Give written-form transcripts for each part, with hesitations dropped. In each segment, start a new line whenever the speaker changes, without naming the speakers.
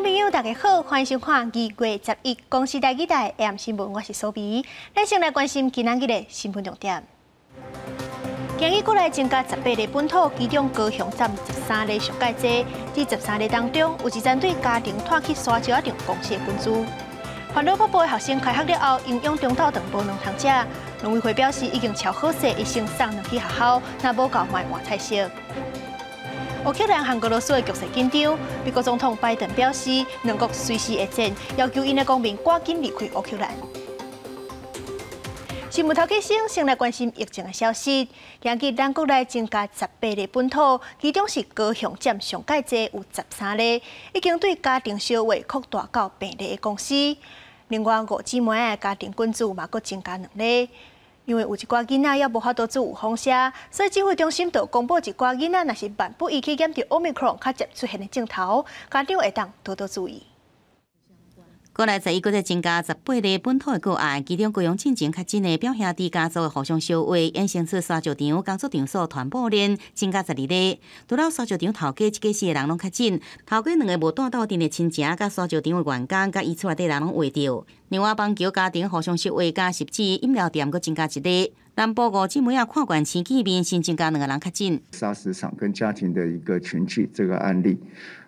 眾朋友，大家好，歡迎收看2月11公視台語台 AM 新聞，我是蘇比。咱先來關心今仔日的新聞重點。今日閣來增加18例本土，其中高雄佔13例上蓋濟。這13例當中，有一針對家庭拖去沙石仔場公司的菌株。環島北部的學生開學了後，營養中晝頓無兩通食。農委會表示已經超好勢，醫生送轉去學校，若無夠嘛會換菜色。烏克蘭和俄羅斯的局勢緊張，美國總統拜登表示，兩國隨時會戰，要求𪜶的公民趕緊離開烏克蘭。新聞頭起先，先來關心疫情的消息。今日咱國內增加18例本土，其中是高雄佔上蓋濟，有13例，已經對家庭小話擴大到病例的公司。另外五姊妹的家庭菌株嘛，閣增加兩例。因為有一寡囡仔猶無法度做預防射，所以指揮中心就公布一寡囡仔，若是萬不伊去染著 Omicron 較捷出現的症頭，家長會當多多注意。
國內十一閣再增加18例本土的個案，其中高雄進前確診的表兄弟家族的互相相話，衍生出沙石場工作場所傳播鏈增加12例。除了沙石場頭家一家四個人攏確診，頭家兩个無蹛鬥陣的親情，佮沙石場的員工，佮伊厝內底人攏秽著。另外，板橋家庭互相相話佮十指飲料店閣增加一例。南部五姊妹仔看懸市見面，新增加兩個人確診。
砂石場跟家庭的一個群聚這個案例。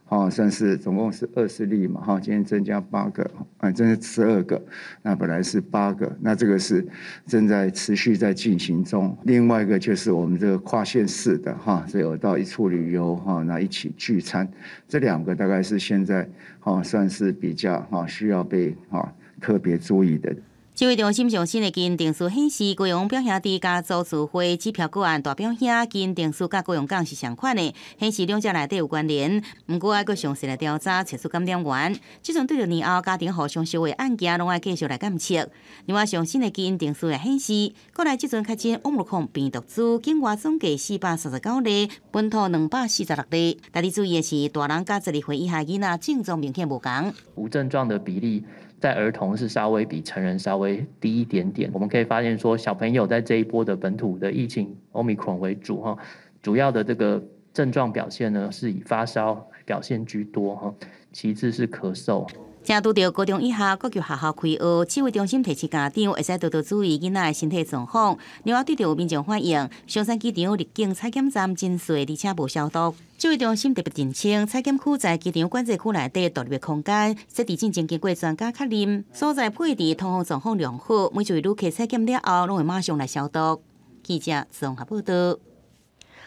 哦，算是總共是20例嘛，哈，今天增加八個，啊，增加12個，那本來是八個，那這個是正在持續在進行中。另外一個就是我們這個跨縣市的，哈，這有到一處旅遊，哈，那一起聚餐，這兩個大概是現在，哈，算是比較，哈，需要被，哈，特別注意的。
指揮中心上新的基因定序顯示，高雄表兄弟家族聚會指標個案大表兄基因定序佮高雄港是相款的，顯示兩者內底有關聯。毋過愛閣詳細來調查，揣出感染源。這陣對著年後家庭互相相話案件，攏愛繼續來監測。另外，上新的基因定序也顯示，國內這陣確診 Omicron 病毒株，境外總計439例，本土246例。特別注意的是，大人佮12歲以下囡仔症狀明顯無仝。
無症狀的比例，在兒童是稍微比成人稍微低一點點。我們可以發現說，小朋友在這一波的本土的疫情，Omicron 為主哈，主要的這個症狀表現呢，是以發燒表現居多哈，其次是咳嗽。
正拄著高中以下各級學校開學，指揮中心提醒家長會使多多注意囡仔的身體狀況。另外，對著有民眾反映，松山機場入境採檢站真細，而且無消毒。指揮中心特別澄清，採檢區在機場管制區內底獨立的空間，設置進前經過專家確認，所在配置通風狀況良好，每一位旅客採檢了後，攏會馬上來消毒。記者綜合報道。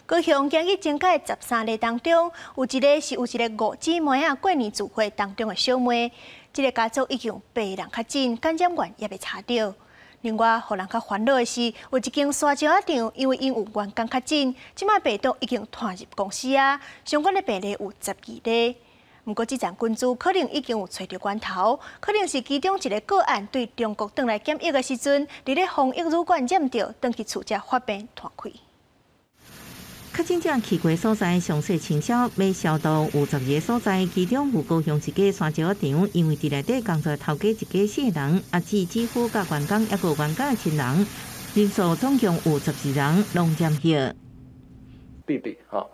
高雄今日增加13例當中，有一个是有一个五姊妹仔過年聚會當中的小妹，這个家族已經有八人確診，感染源猶未查著。另外，予人較煩惱的是，有一間沙石仔場，因為𪜶有員工確診，這擺病毒已經傳入公司啊，相關的病例有12例。毋過，這層菌株可能已經有揣著源頭，可能是其中一个個案對中國轉來檢疫的時陣，佇咧防疫旅館染著，轉去厝才發病傳開。
確診者去過所在詳細清消，欲消毒有12个所在，其中有高雄一家沙石場，因為佇內底工作頭家一家四人，阿姊姊夫佮員工，抑閣有員工的親人，人數總共有12人攏染疫。
弟弟哈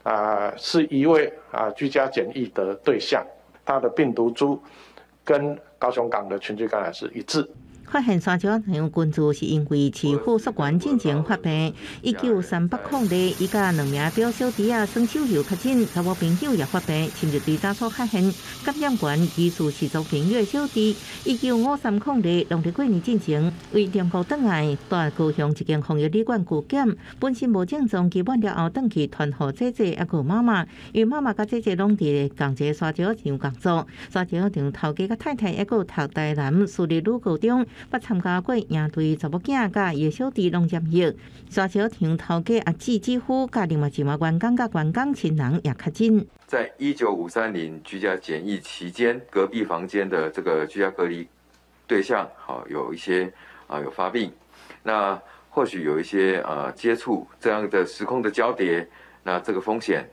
啊，是一位啊居家檢疫的對象，他的病毒株跟高雄港的群聚感染是一致。
發現沙石場菌株是因為市府溯源進前發病，19300例，伊佮兩名表小弟仔耍手遊確診，查某朋友也發病，深入追查所發現感染源疑似是做朋友的小弟。19530例，農曆過年進前為中國轉來，蹛高雄一間防疫旅館居檢，本身無症狀，期滿了後轉去傳予姐姐抑閣媽媽，因為媽媽佮姐姐攏佇仝一个沙石場工作，沙石場頭家佮太太抑閣讀台南私立女高中。捌參加過營隊，查某囝佮伊的小弟攏染疫，沙石場頭家阿姊姊夫佮另外一名員工佮員工親人也確診。
在19530居家檢疫期間，隔壁房間的這個居家隔離對象，好有一些啊有發病，那或許有一些啊接觸這樣的時空的交疊，那這個風險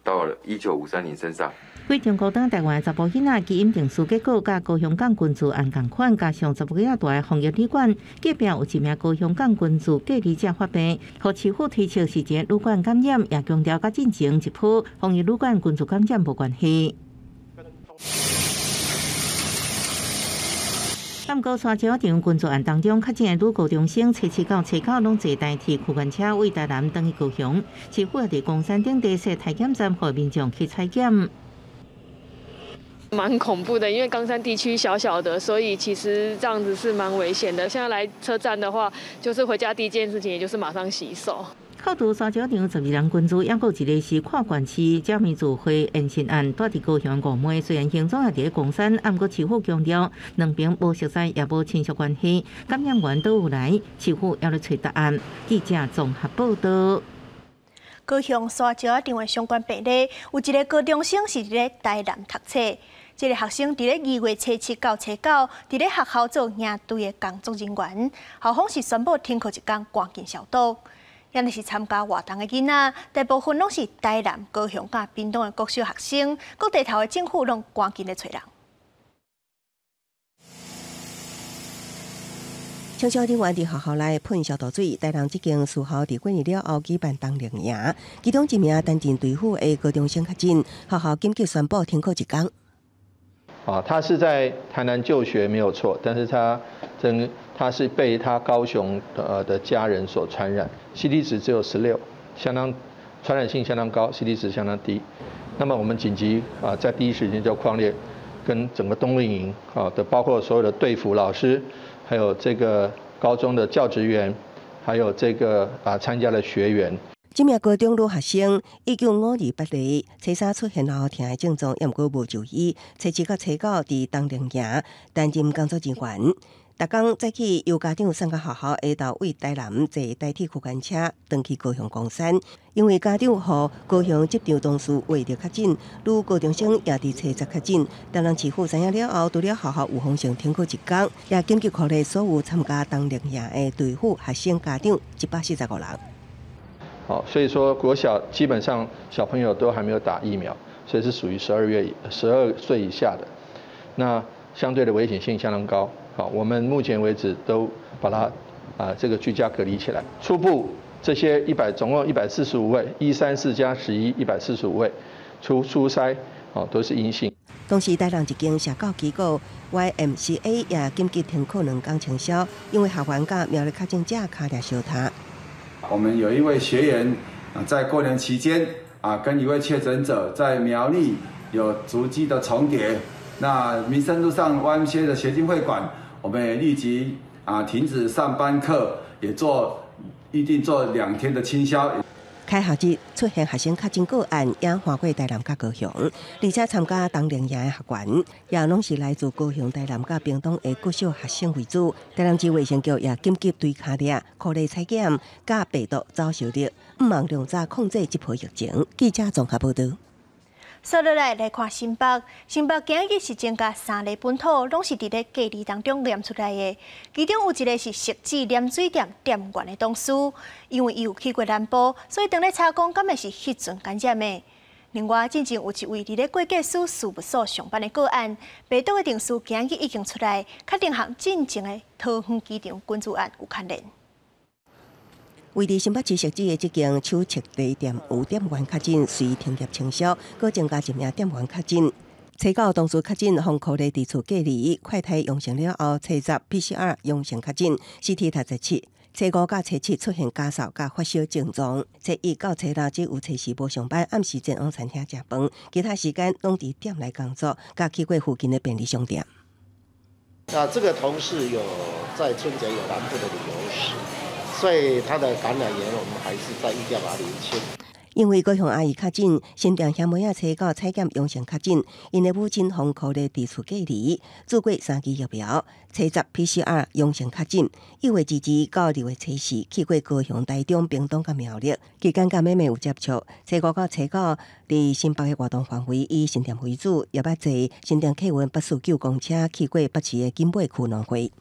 到了一九五三零身上。
對中國轉台灣查埔囡仔基因定序結果，佮高雄港菌株按仝款，加上查埔囡仔蹛的防疫旅館，隔壁有一名高雄港菌株隔離者發病，予市府推測是一个旅館感染，也強調佮進前一波防疫旅館菌株感染無關係。毋過沙石場群聚案當中，確診的女高中生初七到初九攏坐台鐵區間車為台南轉去高雄，市府也佇岡山等地設篩檢站，予民眾去採檢。
蠻恐怖的，因為岡山地區小小的，所以其實這樣子是蠻危險的。現在來車站的話，就是回家第一件事情，也就是馬上洗手。
扣除沙石場12人群聚，猶閣有一個是跨縣市假面聚會延伸案，住佇高雄五妹，雖然行蹤也佇咧岡山，毋過市府強調兩邊無熟似，也無親屬關係，感染源佗有來，市府猶咧揣答案。記者綜合報道。
高雄沙石場的相關病例，有一个高中生是佇咧台南讀冊。這个學生佇咧2月初七到初九，佇咧學校做營隊的工作人員，校方是宣布停課一工，趕緊消毒。猶是參加活動的囡仔，大部分攏是台南、高雄佮屏東的國小學生，各地頭的政府攏趕緊咧揣人。
清消人員佇學校內噴消毒水，台南這間私校佇過年了後舉辦冬令營，其中一名擔任隊輔的高中生確診，學校緊急宣布停課一工。
啊，他是在台南就學沒有錯，但是他真他是被他高雄的家人所傳染，CT 值只有16，相當傳染性相當高，CT 值相當低。那麼我們緊急啊，在第一時間就匡列跟整個冬令營啊的，包括所有的隊輔老師，還有這個高中的教職員，還有這個啊參加的學員。
這名高中女學生1952年初三出現喉疼的症狀，猶毋過無就醫，初七到初九佇冬令營擔任工作人員。逐工早起由家長送到學校，下晝為台南坐台鐵區間車轉去高雄岡山。因為家長予高雄職場同事懷著確診，女高中生也佇初十確診。台南市府知影了後，除了學校預防性停課一工，也緊急囥咧所有參加冬令營的隊輔學生家長145人。
好，所以說國小基本上小朋友都還沒有打疫苗，所以是屬於12歲以下的，那相對的危險性相當高。好，我們目前為止都把它啊這個居家隔離起來。初步這些總共145位，134加11，145位，初篩哦都是陰性。
同時，台南一間社教機構 YMCA 也緊急停課2工清消，因為學員佮苗栗確診者跤掠相疊。
我們有一位學員啊，在過年期間啊，跟一位確診者在苗栗有足跡的重疊。那民生路上 YMCA 的協進會館，我們也立即啊停止上班課，也做預定做2天的清消。
開學日出現學生確診個案，也橫過台南佮高雄，而且參加冬令營的學員，也攏是來自高雄、台南佮屏東的國小學生為主。台南市衛生局也緊急對跤掠，鼓勵採檢，佮病毒走修率，毋望量早控制這波疫情。記者綜合報道。
紲落來來看新北，新北今日是增加三例本土，攏是佇咧隔離當中驗出來的。其中有一个是汐止鹽水店店員的董事，因為伊有去過南部，所以當咧查講，敢會是彼陣感染的。另外，進前有一位佇咧會計師事務所上班的個案，病毒的定序今日已經出來，確定和進前的桃園機場群聚案有關聯。
位佇新北市汐止的這間手冊茶店有店員確診，隨停業清消，閣增加一名店員確診。初九同事確診，予箍咧佇厝隔離，快篩陽性了後，初十 PCR 陽性確診，CT 67。初五佮初七出現咳嗽佮發燒症狀，初一到初六只有初四無上班，暗時前往餐廳食飯，其他時間攏佇店內工作，佮去過附近的便利商店。
那這個同事有在春節有南部的旅遊史，所以他的感染源我們還是在預調把它釐清。
因為高雄阿姨確診，新店兄妹仔初九採檢陽性確診，𪜶的母親予箍咧佇厝隔離，注過三劑疫苗，初十 PCR 陽性確診。1月22到2月初四去過高雄、台中、屏東佮苗栗，期間佮妹妹有接觸。初五到初九佇新北的活動範圍以新店為主，也捌坐新店客運849公車去過北市的景尾區農會。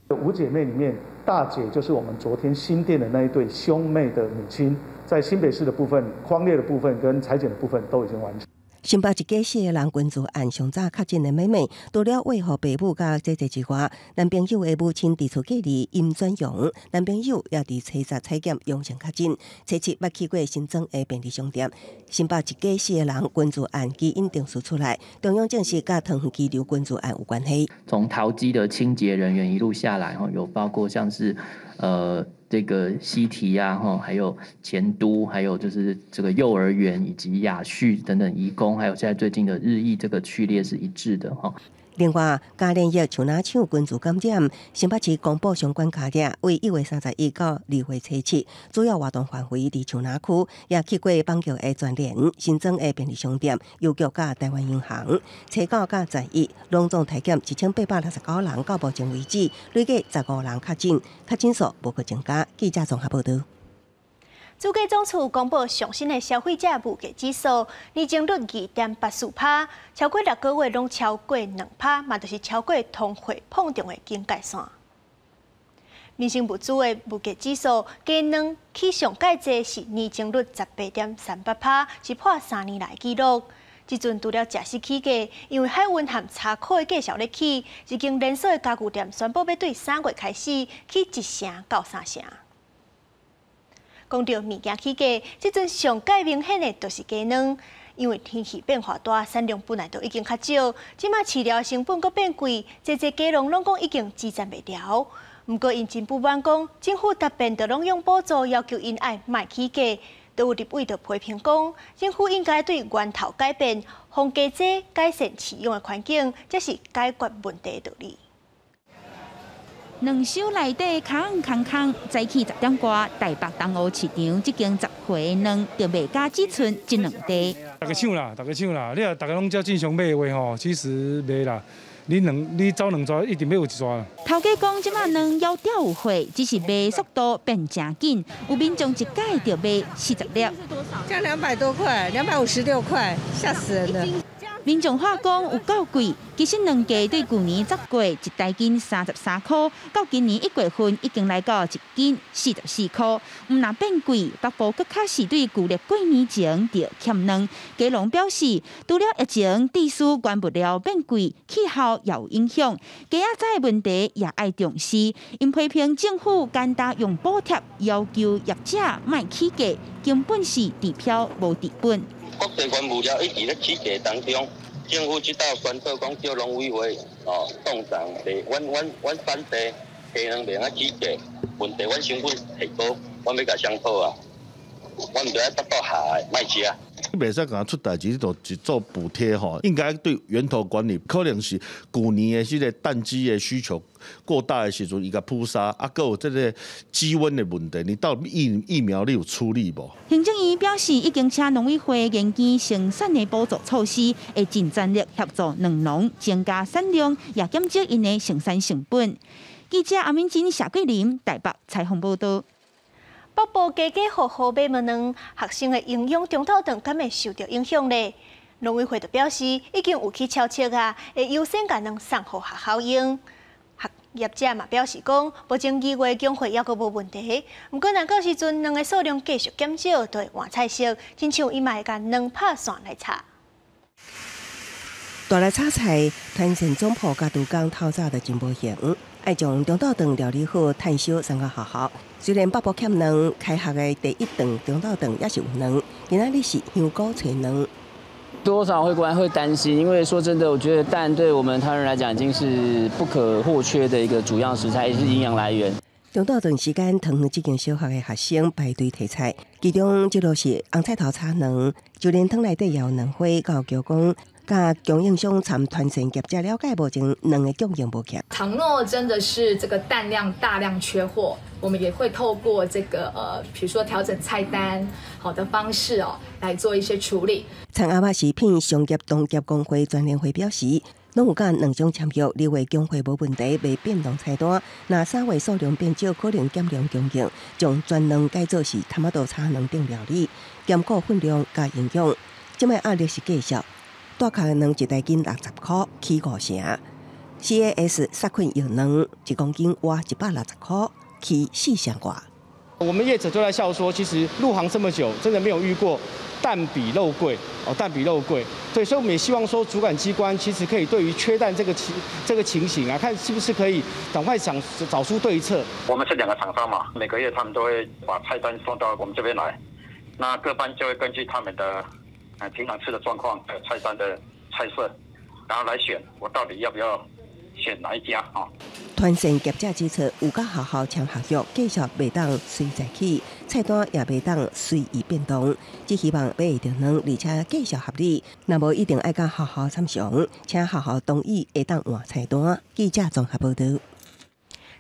五姐妹裡面，大姐就是我們昨天新店的那一對兄妹的母親，在新北市的部分、匡列的部分跟採檢的部分都已經完成。
新北一家四個人群聚案上早確診的妹妹，除了餵予爸母佮姐姐之外，男朋友的母親佇厝隔離陰轉陽，男朋友也佇初十採檢陽性確診。初七捌去過新莊的便利商店。新北一家四個人群聚案基因定序出來，中央證實佮桃園機場群聚案有關係。
從桃機的清潔人員一路下來，吼，有包括像是，這個西提啊，吼，還有前都，還有就是這個幼兒園以及雅旭等等移工，還有現在最近的日益這個序列是一致的，吼。
另外，嘉聯益樹林廠群聚感染，新北市公布相關卡點，為1月31到2月7，主要活動範圍佇樹林區，也去過板橋的全聯、新莊的便利商店、郵局佮台灣銀行。初九佮11，攏總篩檢1869人，到目前為止累計15人確診，確診數無閣增加。記者綜合報導。
主計總處公布上新的消費者物價指數，年增率2.84%，超過6個月攏超過2%，嘛就是超過通貨膨脹的警戒線。民生物資的物價指數，雞卵起上蓋濟是年增率18.38%，是破3年來紀錄。這陣除了食肆起價，因為海運和柴苦的價數咧起，一間連鎖的家具店宣布欲對3月開始起1成到3成。講到物件起價，這陣上蓋明顯的就是雞卵，因為天氣變化大，產量本來就已經較少，這馬飼料成本閣變貴，濟濟雞農攏講已經支撐袂牢。毋過𪜶真不滿講，政府逐遍都攏用補助要求𪜶愛莫起價，都有立委就批評講，政府應該對源頭改變，防雞災，改善飼養的環境，才是解決問題的道理。
兩手內底空空空，早起10點外，台北東湖市場這間十歲卵就賣甲只賰這兩塊。
逐家搶啦，逐家搶啦！你若逐家攏照正常買的話吼，其實袂啦。你走兩逝，一定欲有一逝。
頭家講，這馬卵猶調有貨，只是賣速度變誠緊。有民眾一改就賣40粒，
加200多塊，256塊，嚇死人了。
民眾話講有夠貴，其實卵價對舊年10月一台斤33箍，到今年1月份已經來到一斤44箍。毋但變貴，北部閣較是對舊曆過年前就欠卵。雞農表示，除了疫情致使原物料變貴，氣候也有影響，雞仔仔的問題也愛重視。𪜶批評政府簡單用補貼要求業者莫起價，根本是治標無治本。
國際原物料一直咧起價當中，政府這道宣布講叫農委會哦，凍漲，阮反對雞卵袂通起價，問題阮成本提高，阮欲共誰討啊？阮毋著愛腹肚痂的，莫食。
你袂使共出代誌，你就一做補貼吼，應該對源頭管理，可能是舊年的這個蛋雞的需求過大的時陣，伊共撲殺，啊，閣有這個雞瘟的問題，你到底疫苗你有處理無？
行政院表示，已經請農委會研究生產的補助措施，會盡全力協助卵農增加產量，也減少𪜶的生產成本。記者阿敏珍、謝桂林台北採訪報導。
北部家家戶戶買物卵，學生的營養中晝頓敢會受著影響咧？農委會就表示，已經有去敲測啊，會優先共卵送予學校用。學業者嘛表示講，目前2月供貨猶閣無問題。毋過若到時陣卵的數量繼續減少，就會換菜色，親像伊嘛會共卵拍線來炒。
大來炒菜，團膳總鋪佮廚工透早就真無閒，愛將中晝頓料理好，趁燒送到學校。雖然北部欠卵，開學的第一頓中晝頓也是有卵。今仔日是香菇炊卵。
多少會擔心，因為說真的，我覺得蛋對我們台灣人來講已經是不可或缺的一個主要食材，也是營養來源。
中晝頓時間，桃園這間小學的學生排隊提菜，其中這路是紅菜頭炒卵，就連湯內底也有卵花，佮橋講，佮供應商參團膳業者了解，目前卵的供應無欠。
倘若真的是這個蛋量大量缺貨，我們也會透過這個比如說調整菜單好的方式哦，來做一些處理。
田鴨仔食品商業同業公會全聯會表示，攏有佮兩種簽約，認為供貨無問題，袂變動菜單。若3月數量變少，可能減量供應，將全卵改做是凼仔多炒卵等料理，兼顧分量佮營養。這擺壓力是繼續，帶殼卵一台斤60箍，起5成。CAS 殺菌藥卵1公斤倚160箍，起4成外。
我們業者都在笑說，其實入行這麼久，真的沒有遇過蛋比肉貴，哦，蛋比肉貴。對，所以我們也希望說，主管機關其實可以對於缺蛋這個情形啊，看是不是可以趕快想找出對策。
我們是兩個廠商嘛，每個月他們都會把菜單送到我們這邊來，那各班就會根據他們的平常吃的狀況、菜單的菜色，然後來選我到底要不要選哪一家啊？
團膳業者指出，有佮學校簽合約，繼續袂當隨在起，菜單也袂當隨意變動，只希望買會著卵，而且繼續合理。若無一定愛佮學校參詳，請學校同意會當換菜單。記者綜合報導。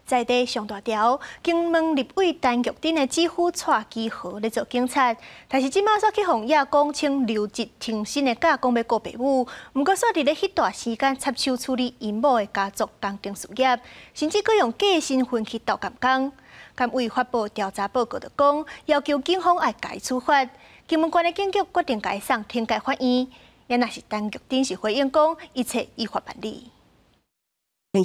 在地上大條，金門立委陳玉珍的姊夫蔡其豪咧做警察，但是這馬煞去予野講稱留職停薪的假，講欲顧爸母，毋過煞佇咧彼段時間插手處理𪜶某的家族工程事業，甚至閣用假身份去鬥監工。監委發布調查報告就講，要求警方愛共伊處罰。金門縣的警局決定共伊送懲戒法院，也若是陳玉珍是回應講，一切依法辦理。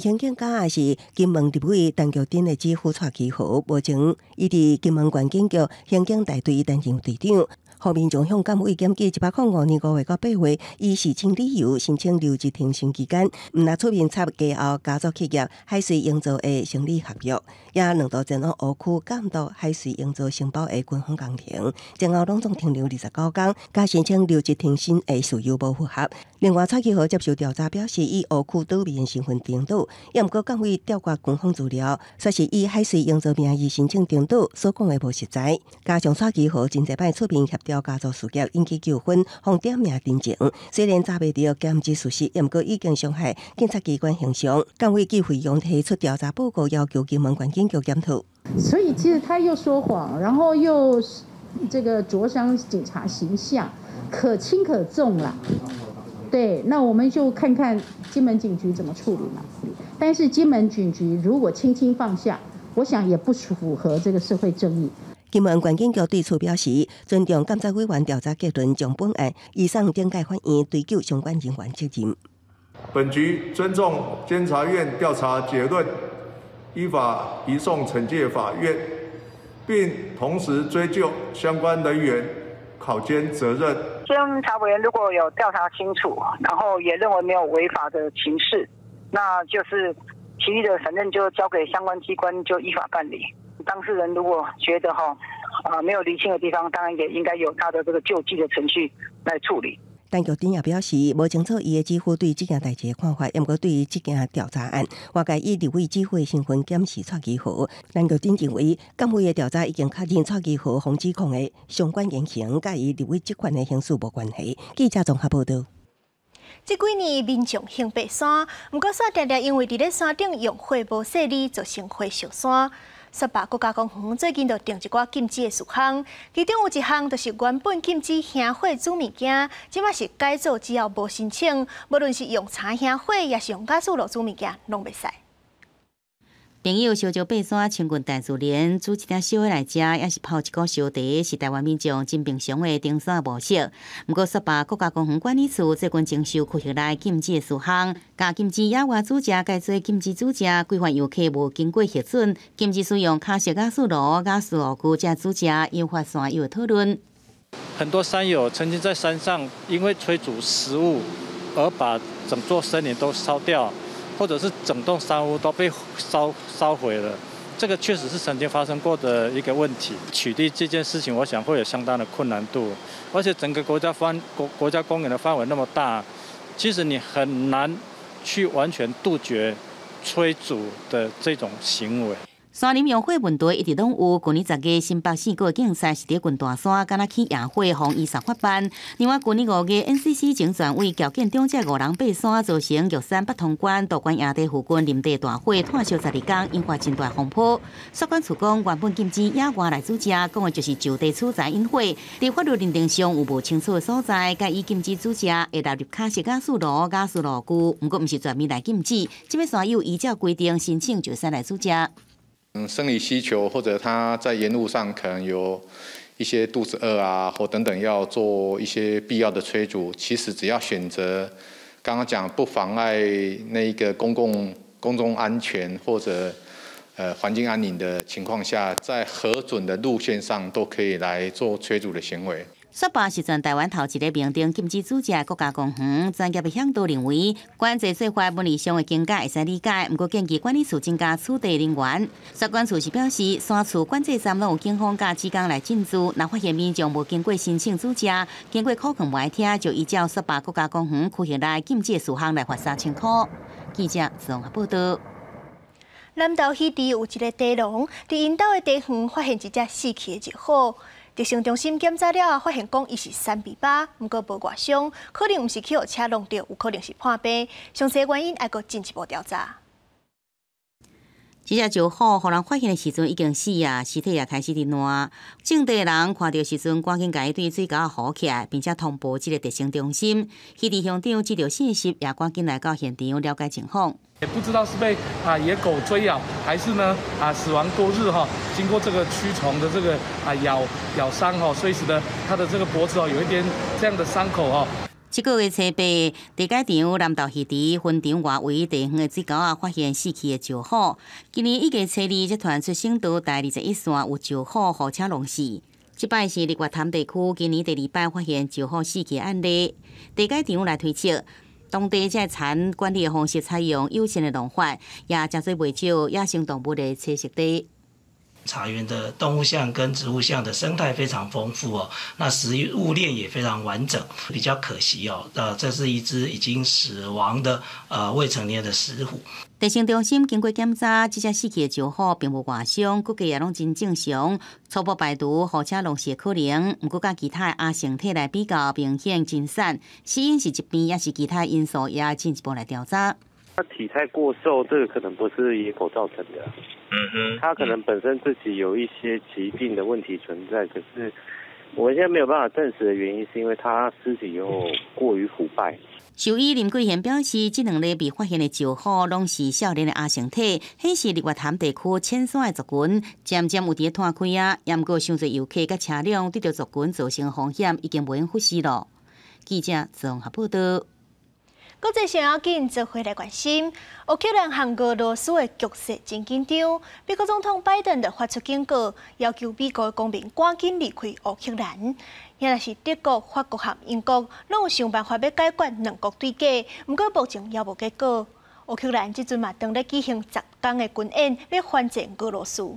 刑警家也是金門立委陳玉珍的姊夫蔡其豪，目前伊佇金門縣警局刑警大隊擔任隊長。後民眾向監委檢舉105年5月到8月，以事情理由申請留職停薪期間，毋但出面插家後家族企業海水營造的生理合約，也兩度前往烏區監督海水營造承包的軍方工程，前後攏總停留29工，佮申請留職停薪的事由無符合。另外，蔡其豪接受調查表示，以烏區島民身份登島，也毋過監委調閱軍方資料，說是以海水營造名義申請登島，所講的無實在。加上蔡其豪真濟擺出面協調家族事業引起糾紛，予點名陳情。雖然查袂著檢舉事實，也毋過已經傷害警察機關形象。監委記費用提出調查報告，要求金門縣警局檢討。
所以其實他又說謊，然後又這個灼傷警察形象，可輕可重啦。對，那我們就看看金門警局怎麼處理嘛。但是金門警局如果輕輕放下，我想也不符合這個社會正義。
金門縣警局對此表示，尊重監察委員調查結論，將本案移送懲戒法院追究相關人員責任。
本局尊重監察院調查結論，依法移送懲戒法院，並同時追究相關人員考監責任。
監察委員如果有調查清楚，然後也認為沒有違法的情事，那就是其餘的，反正就交給相關機關就依法辦理。當事人如果覺得哈啊沒有釐清的地方，當然也應該有他的這個救濟的程序來處理。
陳玉珍也表示，無清楚伊的姊夫對這件代誌的看法，毋過對於這件調查案，外界以立委姊夫的身份檢視蔡其豪。陳玉珍認為，監委的調查已經確認蔡其豪予指控的相關言行，佮伊立委職權的行使無關係。記者綜合報導。
這幾年民眾興爬山，毋過煞定定因為佇咧山頂用火無細膩，造成火燒山。雪霸國家公園最近就定一寡禁止的事項，其中有一項就是原本禁止燃火煮物件，這馬是改做只要無申請，無論是用柴燃火，抑是用瓦斯爐煮物件，攏袂使。
朋友相招爬山，親近大自然，煮一點燒火來食，抑是泡一壺燒茶，是台灣民眾真平常的登山模式。毋過，雪霸國家公園管理處最近徵收區域內禁止的事項，共禁止野外煮食改做禁止煮食，規範遊客無經過核准，禁止使用卡式瓦斯爐、瓦斯爐具遮煮食，引發山友的討論。
很多山友曾經在山上因為炊煮食物而把整座森林都燒掉。或者是整棟山屋都被燒毀了，這個確實是曾經發生過的一個問題。取締這件事情，我想會有相當的困難度，而且整個國家公園的範圍那麼大，其實你很難去完全杜絕炊煮的這種行為。
山林用火問題一直攏有。舊年10月，新北市個警察是佇滾大山，敢若去野火，予伊送法辦。另外，舊年5月，NCC 前全委喬建中這五人爬山，造成玉山八通關道關營地附近林地大火，湠燒12工，引發真大風波。雪管處講，原本禁止野外來煮食，講的就是就地取材引火。佇法律認定上有無清楚的所在，佮以禁止煮食，會納入卡式瓦斯爐、瓦斯爐具，毋過毋是全面來禁止。這擺山友依照規定申請就會使來煮食。
生理需求或者他在沿路上可能有一些肚子餓啊，或等等要做一些必要的炊煮，其實只要選擇剛剛講不妨礙那個公眾安全或者環境安寧的情況下，在核准的路線上都可以來做炊煮的行為。
雪霸是全台灣頭一个明定禁止煮食的國家公園。專業的向導認為，管制做法文理上的見解會使理解，毋過建議管理處增加取締人員。雪管處是表示，山厝管制站攏有警方佮志工來進駐，若發現民眾無經過申請煮食，經過口勸無愛聽，就依照雪霸國家公園區域內禁止的事項來罰3000箍。記者綜合報道。
南投魚池有一个地農，佇𪜶兜的地園發現一隻死去的石虎。特生中心檢查了後，發現講伊是三臂巴，毋過無外傷，可能毋是去予車挏著，有可能是破病。詳細原因愛閣進一步調查。
這隻石虎，予人發現的時陣已經死啊，屍體也開始佇爛。種地的人看著時陣，趕緊共伊對水溝仔扶起來，並且通報這个特生中心。魚池鄉長接著信息，也趕緊來到現場了解情況。
也不知道是被野狗追咬，還是呢死亡多日哈，經過這個蛆蟲的這個咬傷哈，所以使得它的這個脖子哦有一點這樣的傷口哈。
這个月初八，地解場南投魚池分場外圍地方的水溝仔發現死去的石虎。今年一月初二，才傳出省道台21線有石虎予車挏死。這擺是日月潭地區今年第二擺發現石虎死去的案例。地解場來推測，當地這蠶管理的方式採用友善的農法，也誠濟袂少野生動物的棲息地。
茶園的動物相跟植物相的生態非常豐富哦，那食物鏈也非常完整。比較可惜哦，這是一隻已經死亡的未成年的石虎。
特生中心經過檢查，這隻死去的石虎並無外傷，骨骼也攏真正常，初步排除予車挏死的可能。毋過佮其他的亞成體來比較，明顯真散。死因是疾病，抑是其他因素，也進一步來調查。
他體態過瘦，這個可能不是野狗造成的。他可能本身自己有一些疾病的問題存在，可是我現在沒有辦法證實的原因，是因為他屍體又過於腐敗。
獸醫林桂賢表示，這兩例被發現的石虎攏是少年的亞成體，顯示日月潭地區淺山的族群漸漸有佇咧湠開啊。毋過，傷濟遊客佮車輛對著族群造成風險，已經袂用忽視囉。記者綜合報道。
國際上要緊，做伙來關心，烏克蘭和俄羅斯的局勢真緊張。美國總統拜登就發出警告，要求美國的公民趕緊離開烏克蘭。若是德國、法國和英國攏有想辦法欲解決兩國對決，毋過目前猶無結果。烏克蘭這陣嘛當咧舉行10工的軍演，欲反制俄羅斯。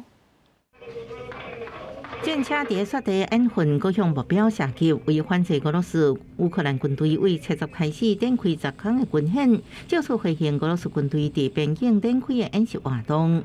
戰車佇雪地演訓，閣向目標射擊，為反制俄羅斯。烏克蘭軍隊為七十開始展開10工的軍演，借此回應俄羅斯軍隊佇邊境展開的演習活動。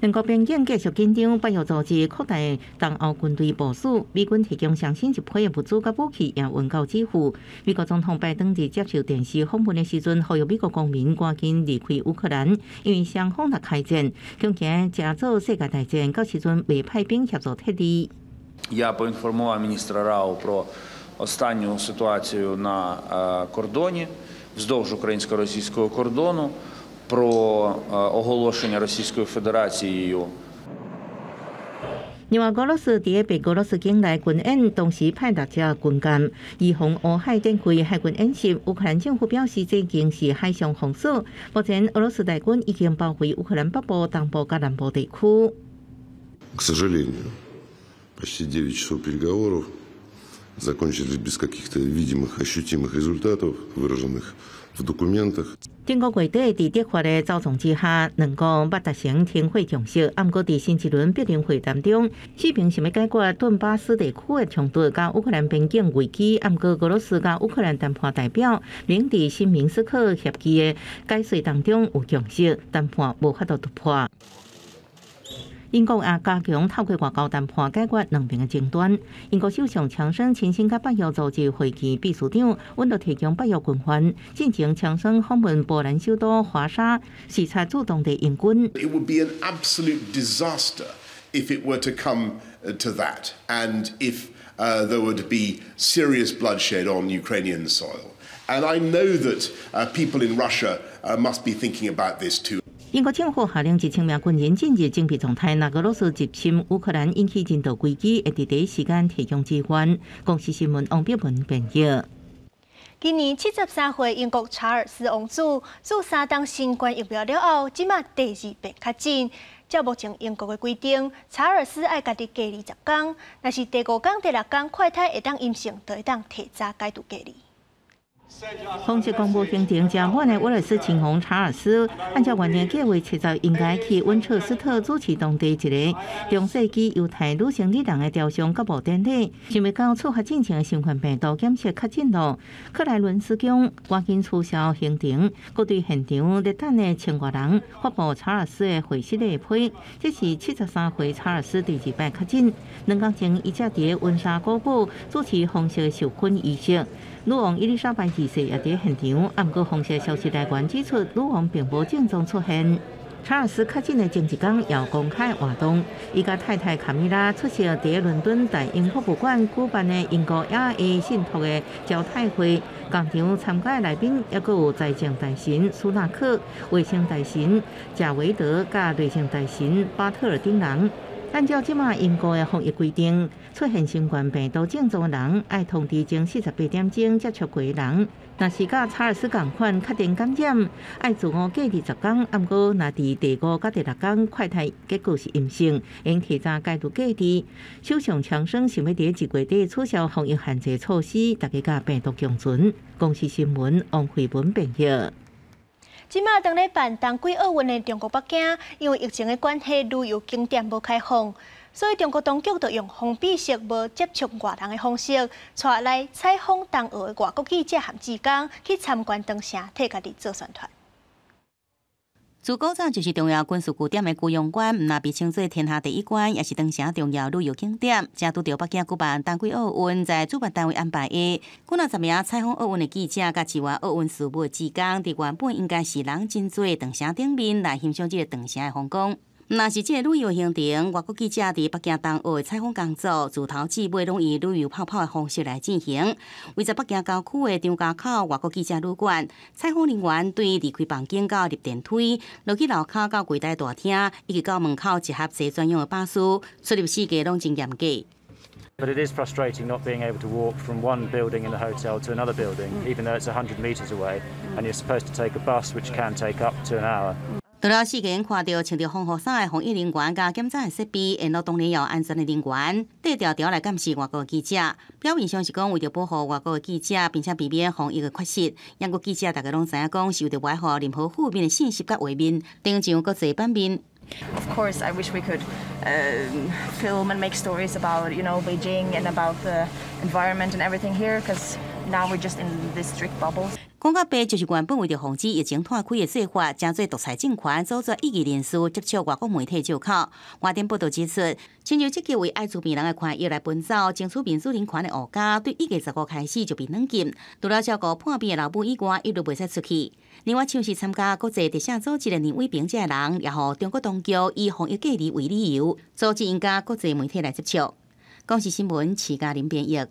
兩國邊境繼續緊張，北約組織擴大東歐軍隊部署，美軍提供上新一批的物資佮武器，也運到基輔。美國總統拜登佇接受電視訪問的時陣，呼籲美國公民趕緊離開烏克蘭，因為雙方若開戰，恐驚成做世界大戰，到時陣袂派兵協助撤離。
Я поінформував міністра РАУ про останню ситуацію на кордоні вздовж українсько-російського кордону. Про оголошення Російською Федерацією.
另外，俄羅斯佇白俄羅斯境內軍演，同時派六隻軍艦，預防烏海展開海軍演習。烏克蘭政府表示，這已經是海上封鎖。目前，俄羅斯大軍已經包圍烏克蘭北部、東部佮南部地區。
К сожалению, почти 9 часов переговоров закончились без каких-то видимых, ощутимых результатов, выраженных в документах.
頂個月底，佇德法的操縱之下，兩國捌達成停火共識。毋過，佇新一輪柏林會談中，四邊想欲解決頓巴斯地區的衝突佮烏克蘭邊境危機。毋過，俄羅斯佮烏克蘭談判代表明佇新明斯克協議的解說當中有共識，談判無法度突破。英國也加強透過外交談判解決兩邊的爭端。英國首相強生親身佮北約組織會議秘書長，允諾提供北約軍援。進前強生訪問波蘭首都華沙，視察駐當地英軍。
It would be an absolute disaster if it were to come to that, and if there were to be serious bloodshed on Ukrainian soil. And I know that people in Russia must be thinking about this too.
英國政府下令1000名軍人進入準備狀態，若俄羅斯入侵烏克蘭引起人道危機，會佇第一時間提供支援。公視新聞王碧文編譯。
今年73歲英國查爾斯王子注三針新冠疫苗了後，這馬第二遍確診。照目前英國的規定，查爾斯愛家己隔離10天，若是第五工、第六工快篩會當陰性，就會當提早解除隔離。
皇室公布行程正滿的威爾斯親王查爾斯，按照原定計劃，7日應該去溫徹斯特主持當地一个中世紀猶太女性禮人的雕像揭幕典禮。想袂到出發進前的新冠病毒檢測確診囉，克萊倫斯宮趕緊取消行程，閣對現場咧等的千外人發布查爾斯的會失禮批。這是73歲查爾斯第二擺確診。2工前，伊才佇溫莎古堡主持皇室授勳儀式。女王伊麗莎白二世也佇現場，毋過皇室消息來源指出，女王並無症狀出現。查爾斯確診的前一工也公開活動，伊佮太太卡米拉出席佇倫敦大英博物館舉辦的英國亞裔信託的招待會，仝場參加的來賓猶閣有財政大臣蘇納克、衛生大臣賈維德佮內政大臣巴特爾等人。按照這馬英國的防疫規定，出現新冠病毒症狀的人，愛通知前48點鐘接觸過的人。若是佮查爾斯仝款確定感染，愛自我隔離10天。毋過，若佇第五佮第六工快篩結果是陰性，應提早解除隔離。首相強生想欲佇1月底取消防疫限制措施，大家佮病毒共存。公視新聞王慧文編譯。
這馬當咧辦冬季奧運的中國北京，因為疫情的關係，旅遊景點無開放，所以中國當局就用封閉式無接觸外人的方式，帶來採訪冬奧的外國記者和志工去參觀長城，替家己做宣傳。
自古早就是重要軍事據點的居庸關，毋但被稱做天下第一關，也是長城重要旅遊景點。正拄著北京舉辦冬季奧運，在主辦單位安排下，幾若十名採訪奧運的記者，佮支援奧運事務的志工，佇原本應該是人真濟長城頂面來欣賞這个長城的風光。若是這个旅遊行程，外國記者佇北京冬奧的採訪工作，自頭至尾攏以旅遊泡泡的方式來進行。位在北京郊區的張家口外國記者旅館，採訪人員對離開房間到入電梯，落去樓跤到櫃台大廳，以及到門口集合坐專用的巴士，出入四界攏真嚴格。
But it is frustrating not being able to walk from one building in the hotel to another building, even though it's 100 meters away, and you're supposed to take a bus, which can take up to an hour.
除了四个人看著穿著防護衫的防疫人員佮檢查的設備，沿路當然有安全的人員，綴條條來監視外國記者。表面上是講為著保護外國的記者，並且避免防疫的缺失。毋過記者大家攏知影講，是為著袂予任何負面的信息佮畫面，登上國際版面。
Of course, I wish we could film and make stories about Beijing and about the environment and everything here, because now we're just in this strict bubble.
講較白，就是原本為著防止疫情湠開的做法，成做獨裁政權，阻絕異議人士接觸外國媒體借口。外電報導指出，親像積極為愛滋病人的權益來奔走、爭取民主人權的奧家，對1月15開始就被軟禁，除了照顧破病的老母以外，一律袂使出去。另外，像是參加國際特赦組織的林偉平這个人，也予中國當局以防疫隔離為理由，阻止𪜶佮國際媒體來接觸。公視新聞，徐嘉玲編譯。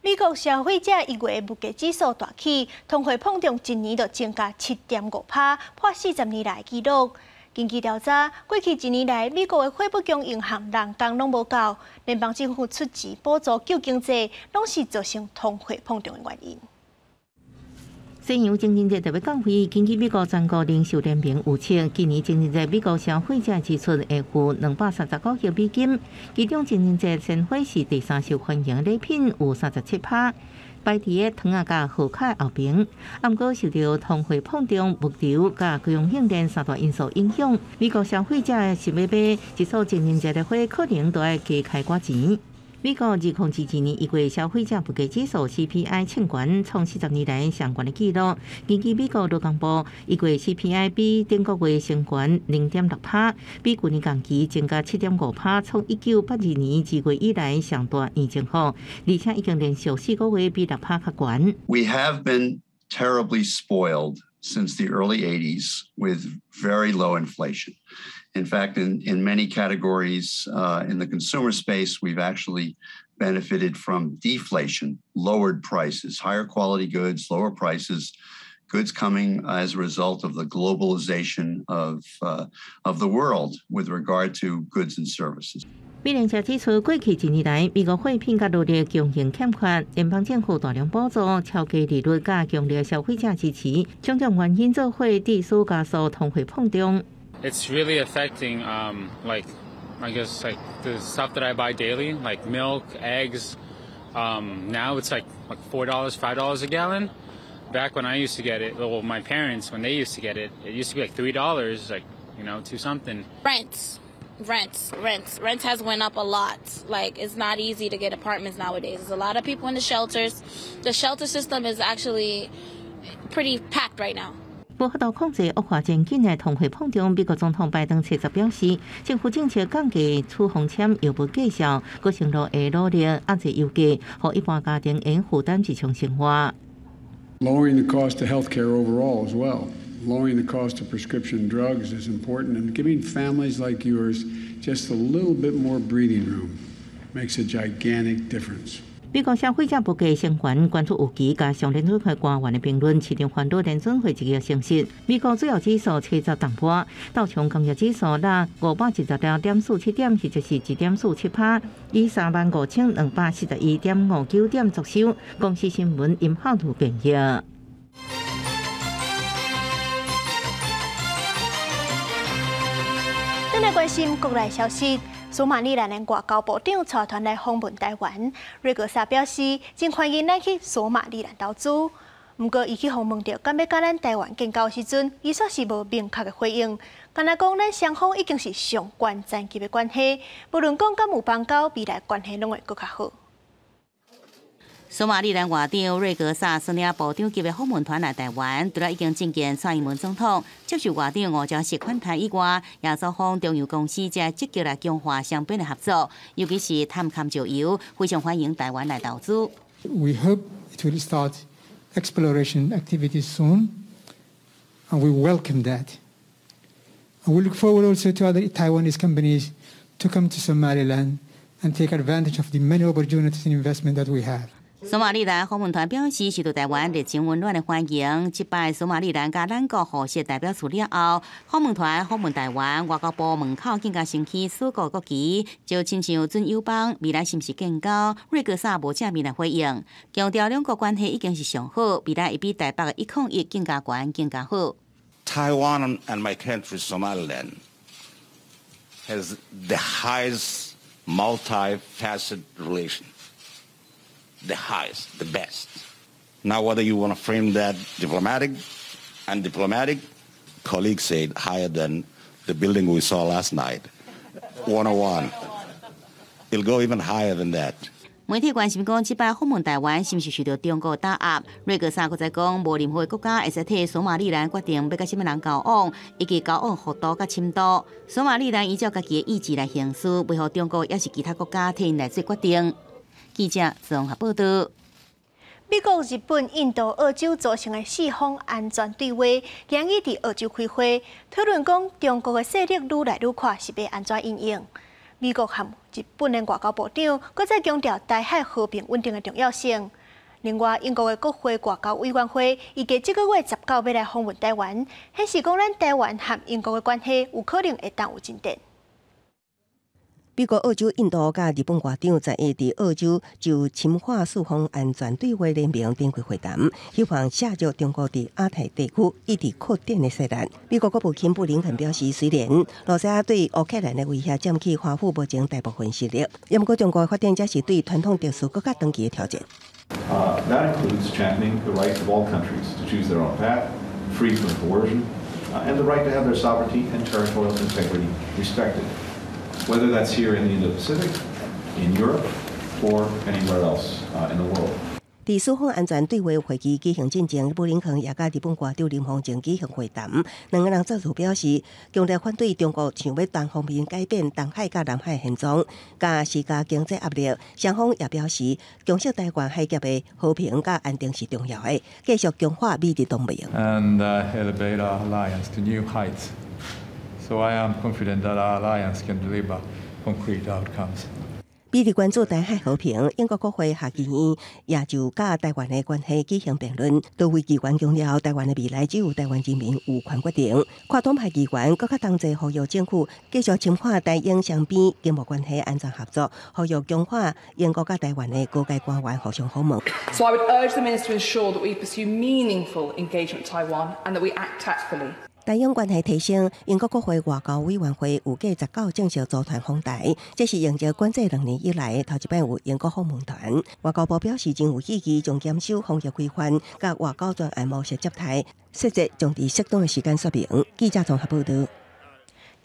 美國消費者1月物價指數大起，通貨膨脹一年就增加7.5%，破40年來紀錄。根據調查，過去一年來，美國的貨幣供應和人工攏無夠，聯邦政府出錢補助救經濟，攏是造成通貨膨脹的原因。
西洋情人節特別降費，根據美國全國零售聯盟預測，今年情人節美國消費者支出會負239億美金，其中情人節鮮花是第三受歡迎禮品，有37%，排佇個糖仔佮賀卡後爿。毋過受著通貨膨脹、物流佮供應鏈三大因素影響，美國消費者想欲買一束情人節的花，可能都愛加開寡錢。美國2022年1月消費者物價指數 CPI 衝懸，創40年來上懸的紀錄。根據美國勞工部，1月 CPI 比頂個月升懸0.6%，比舊年同期增加7.5%，創1982年2月以來上大年增幅，而且已經連續4個月比6%較懸。
We have been terribly spoiled since the early 80s with very low inflation. In fact, in many categories in the consumer space, we've actually benefited from deflation, lowered prices, higher quality goods, lower prices, goods coming as a result of the globalization of the world with regard to goods and services.
美聯社指出，過去一年來，美國貨品佮勞力供應欠缺，聯邦政府大量補助、超低利率佮強烈消費者支持，種種原因做伙致使加速通貨膨脹。
It's really affecting, like, I guess, like the stuff that I buy daily, like milk, eggs. Now it's like $4, $5 a gallon. Back when I used to get it, well, my parents, when they used to get it, it used to be like $3, like, two something.
Rents. Rents, rents, rent has went up a lot. Like, it's not easy to get apartments nowadays. There's a lot of people in the shelters. The shelter system is actually pretty packed right now.
無法度控制惡化前景的通貨膨脹，美國總統拜登初十表示，政府政策降低處方簽藥物價數，閣承諾會努力壓制油價，予一般家庭會負擔日常生活。
Lowering the cost of healthcare overall as well. Lowering the cost of prescription drugs is important, and giving families like yours just a little bit more breathing room makes a gigantic difference.
美國消費者物價成員關注有其佮上聯準會官員的評論，市場煩惱聯準會一個消息。美國主要指數初十重挫，道瓊工業指數落516.47點，或者是1.47趴，以35,241.59點作收。公視新聞林浩如編譯。
轉來關心國內消息，索馬里蘭的外交部長帶團來訪問台灣，瑞格薩表示真歡迎咱去索馬里蘭投資。毋過，伊去訪問著，敢欲佮咱台灣建交時陣，伊煞是無明確的回應。敢若講，咱雙方已經是上懸層級的關係，無論講敢有邦交，未來關係攏會閣較好。
索馬里蘭外長瑞格薩率領部長級的訪問團來台灣，除了已經覲見蔡英文總統，接受外長吳釗燮款待以外，也造訪中油公司，正積極來強化雙邊的合作，尤其是探勘石油，非常歡迎台灣來投資。
We hope it will start exploration activities soon, and we welcome that. And we look forward also to other Taiwanese companies to come to Somaliland and take advantage of the many opportunities and investment that we have.
索馬里蘭訪問團表示，受到台灣熱情溫暖的歡迎。這擺索馬里蘭佮咱國互設代表處了後，訪問團訪問台灣，外交部門口更加升起四國國旗，就親像準友邦未來是毋是建交？瑞格薩無正面來回應，強調兩國關係已經是上好，未來會比台北的101更加懸、更加好。
Taiwan and my country, Somaliland, has the highest multi-faceted relation. The highest, the best. Now, whether you want to frame that diplomatic and diplomatic, colleagues said higher than the building we saw last night, 101. It'll go even higher than that.
媒體關心講，這擺訪問台灣是毋是受到中國打壓？瑞格薩閣再講，無任何國家會使替索馬里蘭決定欲佮啥物人交往，以及交往幅度佮深度。索馬里蘭依照家己的意志來行事，袂予中國抑是其他國家替𪜶來做決定。記者綜合報道。
美國、日本、印度、澳洲組成的四方安全對話，今日佇澳洲開會，討論講中國的勢力愈來愈闊，是欲按怎因應。美國和日本的外交部長閣再強調台海和平穩定的重要性。另外，英國的國會外交委員會預計這个月19欲來訪問台灣，顯示講咱台灣和英國的關係有可能會當有進展。
美國、澳洲、印度佮日本外長11佇澳洲就深化四方安全對話聯盟展開會談，希望削弱中國佇亞太地區一直擴展的勢力。美國國務卿布林肯表示，雖然羅西亞對烏克蘭的威脅佔據華府目前大部分心力，毋過中國的發展才是對傳統秩序閣較長期的挑戰。
That includes championing the right of all countries to choose their own path, free from coercion, and the right to have their sovereignty and territorial integrity respected, whether that's here in the Indo-Pacific, in Europe, or anywhere else in the world.
佇四方安全對話會議舉行進前，布林肯也佮日本外長林芳正舉行會談。兩个人再次表示，強烈反對中國想欲單方面改變東海佮南海現狀，佮施加經濟壓力。雙方也表示，共守台灣海峽的和平佮安定是重要的，繼續強化美日同盟。
And elevate our alliance to new heights. So I am confident that our alliance can deliver concrete outcomes.
比如關注台海和平，英國國會下議院也就佮台灣的關係舉行辯論。多位議員強調，台灣的未來只有台灣人民有權決定。跨黨派議員閣較同齊呼籲政府繼續深化台英雙邊經貿關係安全合作，呼籲強化英國佮台灣的高階官員互相訪問。
So I would urge the minister to ensure that we pursue meaningful engagement with Taiwan and that we act tactfully.
台英關係提升，英國國會外交委員會預計19正式組團訪台，這是英國管制2年以來頭一擺有英國訪問團。外交部表示，真有意義將嚴守防疫規範，佮外交專案模式接待，細節將佇適當的時間說明。記者綜合報道。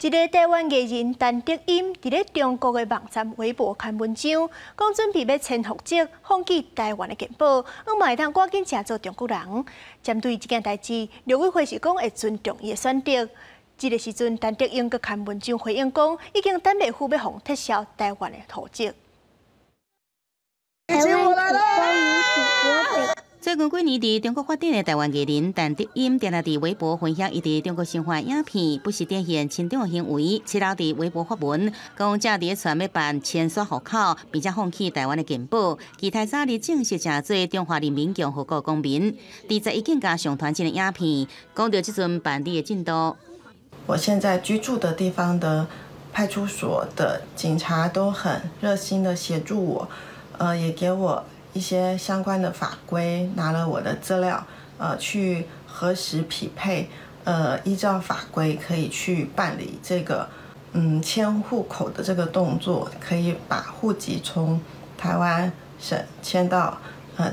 一个台灣藝人陳德音佇咧中國的網站微博刊文章，講準備欲遷戶籍，放棄台灣的健保，嘛會當趕緊成做中國人。針對這件代誌，陸委會是講會尊重伊的選擇。這个時陣，陳德音閣刊文章回應講，已經等袂赴欲予撤銷台灣的戶籍。
台灣土生與
最近幾年佇中國發展的台灣藝人陳德音，定定佇微博分享伊佇中國生活影片，不時展現親中的行為。七號佇微博發文，講正佇咧揣欲辦遷徙戶口，並且放棄台灣的健保，期待早日正式成做中華人民共和國公民。佇11更加上傳這个影片，講著這陣辦理的進度。
我現在居住的地方的派出所的警察都很熱心的協助我，也給我一些相關的法規，拿了我的資料，去核實匹配，依照法規可以去辦理這個，遷戶口的這個動作，可以把戶籍從台灣省遷到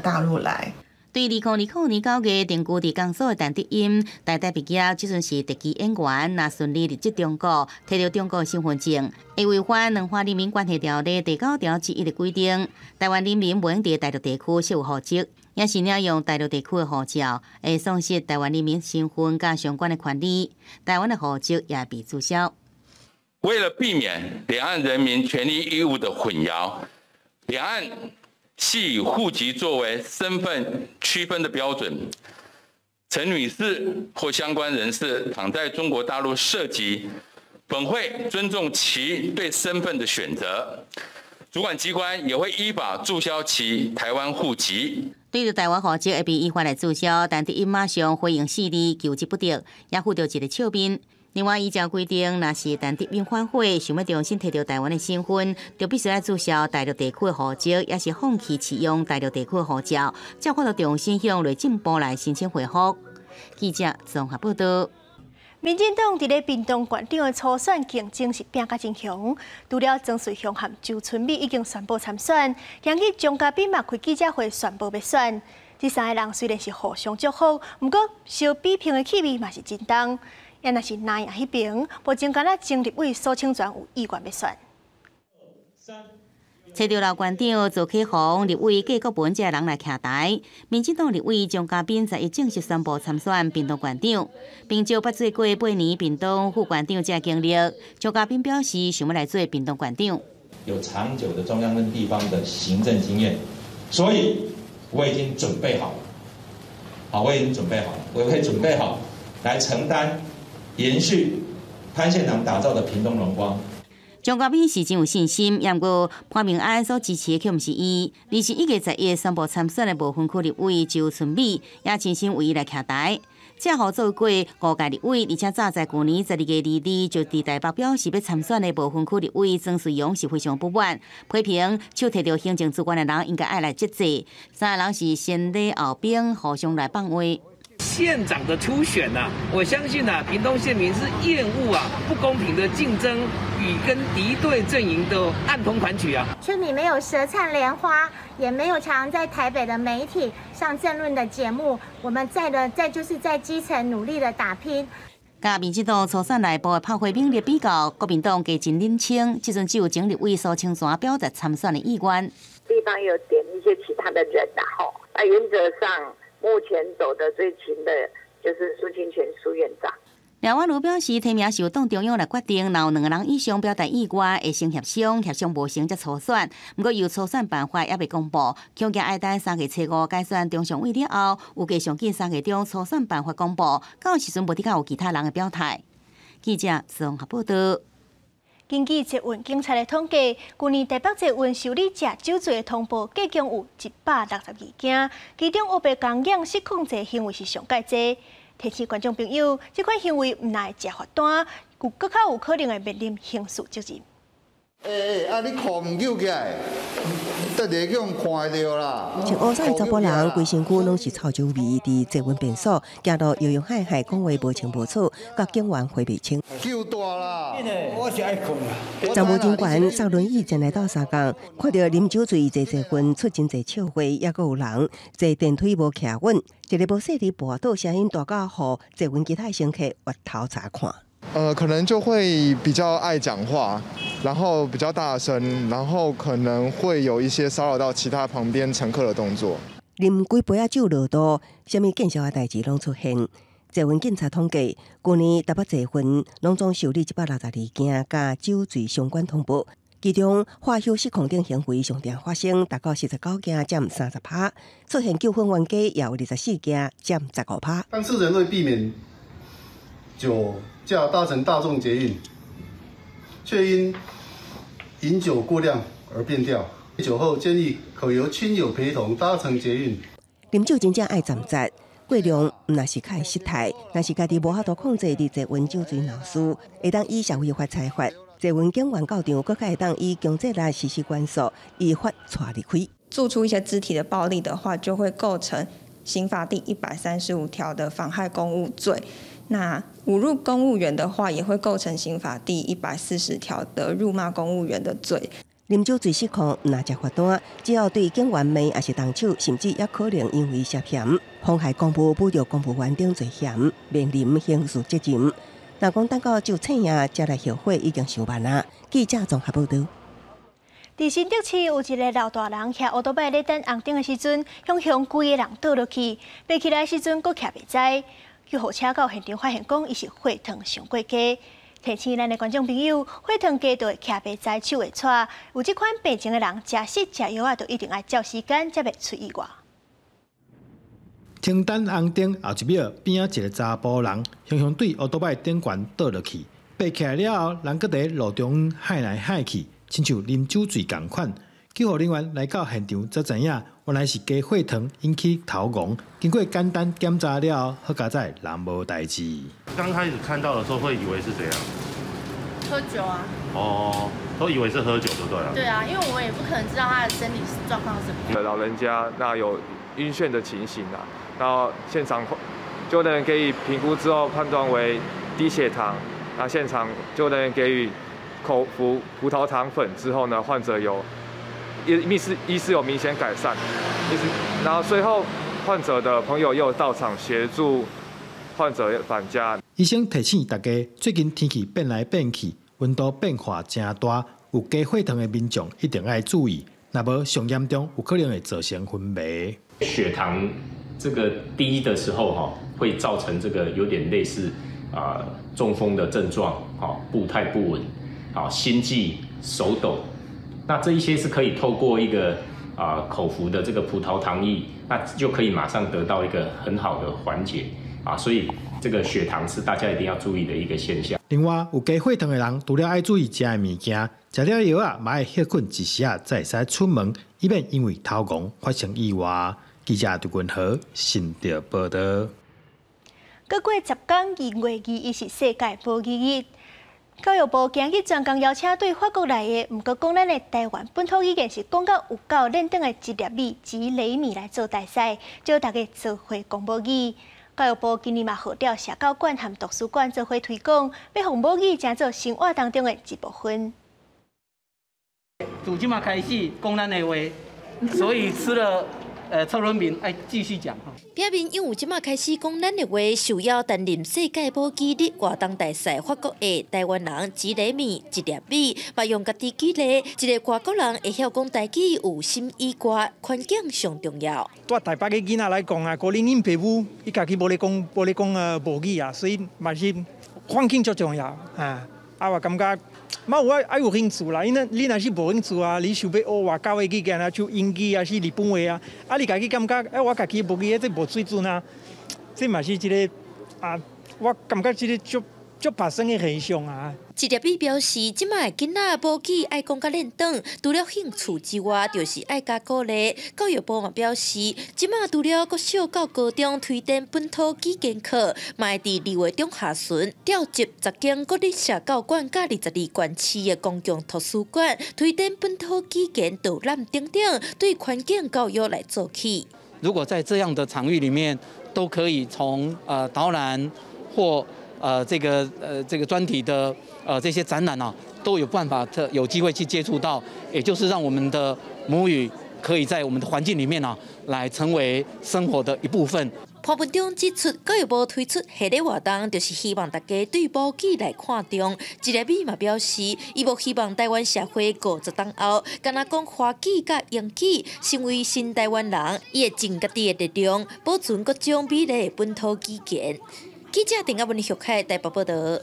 大陸來。
對2020年9月定居佇江蘇的陳德音，台大畢業，這陣是特技演員，若順利入籍中國，提著中國身份證，會違反《兩岸人民關係條例》第9條之1的規定，台灣人民袂用佇大陸地區設有戶籍，也是領用大陸地區的護照，會喪失台灣人民身份佮相關的權利，台灣的戶籍也被註銷。
為了避免兩岸人民權利義務的混淆，兩岸係以戶籍作為身份區分的標準。陳女士或相關人士倘在中國大陸設籍，本會尊重其對身份的選擇，主管機關也會依法註銷其台灣戶籍。
對著台灣戶籍會被依法來註銷，陳德音馬上回應四字求之不得，也附著一个笑面。另外，依照規定，若是陳德音反悔，想欲重新提著台灣的身份，就必須愛註銷大陸地區的戶籍，抑是放棄持用大陸地區的護照，才有法度重新向內政部來申請回覆。記者綜合報道。
民進黨佇咧屏東縣長的初選競爭是拚甲真兇，除了曾瑞雄和周春米已經宣布參選，今日張嘉賓嘛開記者會宣布欲選。這三个人雖然是互相祝福，毋過相比拼的氣味嘛是真重。也若是藍營彼邊，目前敢若前立委蘇清泉有意願欲選。
揣著老縣長趙啟宏、立委郭國文這个人來徛台，民進黨立委張嘉賓11正式宣布參選屏東縣長，憑著捌做過8年屏東副縣長這个經歷，張嘉賓表示想欲來做屏東縣長。
有長久的中央跟地方的行政經驗，所以我已經準備好了，好，我已經準備好了，我會準備好來承擔延續潘縣長打造的屏東榮光。
張嘉賓是真有信心，毋過潘孟安所支持的卻毋是伊，而是1月11宣布參選的無分區立委周春米，也親身為伊來徛台。這予做過5屆立委，而且早在舊年12月22就佇台北表示欲參選的無分區立委曾瑞陽是非常不滿，批評手提著行政資源的人應該愛來節制。三個人是先禮後兵，互相來放話。
縣長的初選啊，我相信啊，屏東縣民是厭惡啊不公平的競爭與跟敵對陣營的暗通款曲啊。
春米沒有舌燦蓮花，也沒有常在台北的媒體上政論的節目，我們在的在就是在基層努力的打拼。
佮民進黨初選內部的炮火猛烈比較，國民黨加真冷清，這陣只有前立委蘇清泉表達參選的意願。
地方有點一些其他的人啦，吼，那原則上。目前走得最勤的就是蘇清泉蘇院長。
廖婉如表示，提名是由黨中央來決定，若有兩個人以上表達意願，會先協商，協商無成才初選。毋過，由初選辦法猶未公布，恐驚愛等3月初5改選中常委了後，預計上緊3月中初選辦法公布，到時陣無得較有其他人的表態。記者綜合報道。
根據捷運警察的統計，去年台北捷運受理食酒醉的通報，計共有162件，其中烏白公養失控制行為是上蓋濟。提醒觀眾朋友，這款行為毋但會食罰單，有閣較有可能會面臨刑事責任。
欸欸，啊你褲毋揪起來，等下叫人看著啦。
穿烏衫的查埔人，規身軀攏是臭酒味，佇捷運便所行路搖搖晃晃，講話無清無楚，佮警員回袂清。
揪大啦！
我是愛睏啦。
站務人員坐輪椅前來鬥相共，看著啉酒醉坐捷運出真濟笑話，猶閣有人坐電梯無徛穩，一个無細膩跋倒，聲音大到予捷運其他乘客越頭查看。
可能就會比較愛講話，然後比較大聲，然後可能會有一些騷擾到其他旁邊乘客的動作。
啉幾杯仔酒落肚，啥物見笑的代誌攏出現。捷運警察統計，去年台北捷運攏總受理162件佮酒醉相關通報，其中喝酒失控等行為上常發生，達到49件，佔30%；出現糾紛冤家也有24件，佔15%。
當事人為避免酒駕搭乘大眾捷運，卻因飲酒過量而變調。酒後建議可由親友陪同搭乘捷運。
啉酒真正愛站直，過量毋但是較會失態，若是家己無法度控制佇捷運酒醉鬧事，會當依社會法裁罰。捷運警員到場，閣較會當以強制力實施管束，依法帶離開。
做出一些肢體的暴力的話，就會構成刑法第135條的妨害公務罪。那侮辱公務員的話，也會構成刑法第140條的辱罵公務員的罪。
啉酒醉失控，毋但食罰單，只要對警員罵，抑是動手，甚至也可能因為涉嫌妨害公務、侮辱公務員等罪嫌，面臨刑事責任。若講等到酒醒啊，才來後悔，已經傷晚啦。記者綜合報導。
佇新竹市有一个老大人，騎歐多擺咧等紅燈的時陣，向向規个人倒落去，爬起來時陣閣徛袂知。救護車到現場發現，講伊是血糖傷過低。提醒咱的觀眾朋友，血糖低就會徛袂知，手會掣。有這款病情的人，食食食藥仔，就一定愛照時間，才袂出意外。
停等紅燈後一秒，邊仔一个查埔人，雄雄對歐多擺頂懸倒落去，爬起來了後，人閣佇路中央來來去，親像啉酒醉仝款。救護人員來到現場才知影，原來是低血糖引起頭暈。經過簡單檢查了後，好佳哉人無代誌。
剛開始看到的時候，會以為是怎樣？
喝酒啊。
哦，都以為是喝酒就對了。
對啊，因為我們也不可能知道他的身體狀況是什麼。
老人家那有暈眩的情形啊，然後現場救護人員給予評估之後，判斷為低血糖。那現場救護人員給予口服葡萄糖粉之後呢，患者有醫師有明顯改善，然後隨後患者的朋友又到場協助患者返家。
醫生提醒大家，最近天氣變來變去，溫度變化誠大，有低血糖的民眾一定愛注意，若無上嚴重，有可能會造成昏迷。
血糖這個低的時候，哈，會造成這個有點類似啊中風的症狀，步態不穩，心悸、手抖。那這一些是可以透過一個口服的這個葡萄糖液，那就可以馬上得到一個很好的緩解啊，所以這個血糖是大家一定要注意的一個現象。
另外，有低血糖的人，除了愛注意食的物件，食了藥仔嘛愛歇睏一時仔，才會使出門，以免因為頭暈發生意外。記者杜君和新竹報導。
閣過10天，2月21是世界母語日。教育部今日專工邀請對法國來的，毋過講咱的台灣本土語言是講甲有夠輪轉的一粒米吉雷米來做大使，招大家做伙講母語。教育部今年嘛號召社教館和圖書館做伙推廣，欲予母語成做生活當中的一部分。
從這馬開始講咱的話，所以吃了。蔡倫明愛繼續講。
表面因為這馬開始講咱的話，受邀擔任世界母語日活動大使，法國的台灣人吉雷米一粒米，嘛用家己舉例，一个外國人會曉講台語有啥意外，環境上重要。
對台北的囡仔來講啊，可能𪜶爸母伊家己無咧講，無咧講母語啊，所以嘛是環境足重要啊。啊，我感覺。嘛有愛愛有興趣啦，因為你若是無興趣啊，你想欲學外國的語言啊，像英語啊，是日本話啊，啊你家己感覺，欸，我家己母語這無水準啊，這嘛是一个啊，我感覺這个足足白生的現象啊！
一粒米表示，這擺的囡仔母語愛講甲練轉，除了興趣之外，就是愛加鼓勵。教育部嘛表示，這擺除了國小到高中推展本土語言課，嘛會佇2月中下旬調集10間國立社教館佮22縣市的公共圖書館，推展本土語言導覽等等，對環境教育來做起。
如果在這樣的場域裡面，都可以從導覽或這個專題的這些展覽啊，都有辦法特有機會去接觸到，也就是讓我們的母語可以在我們的環境裡面啊，來成為生活的一部分。
潘文忠指出，教育部推出系列活動，就是希望大家對母語來看重。一粒米嘛表示，伊無希望台灣社會50冬後，干焦講華語佮英語，成為新台灣人，伊會盡家己的力量，保存各種美麗的本土語言。記者鄧亞文玉海台北報導。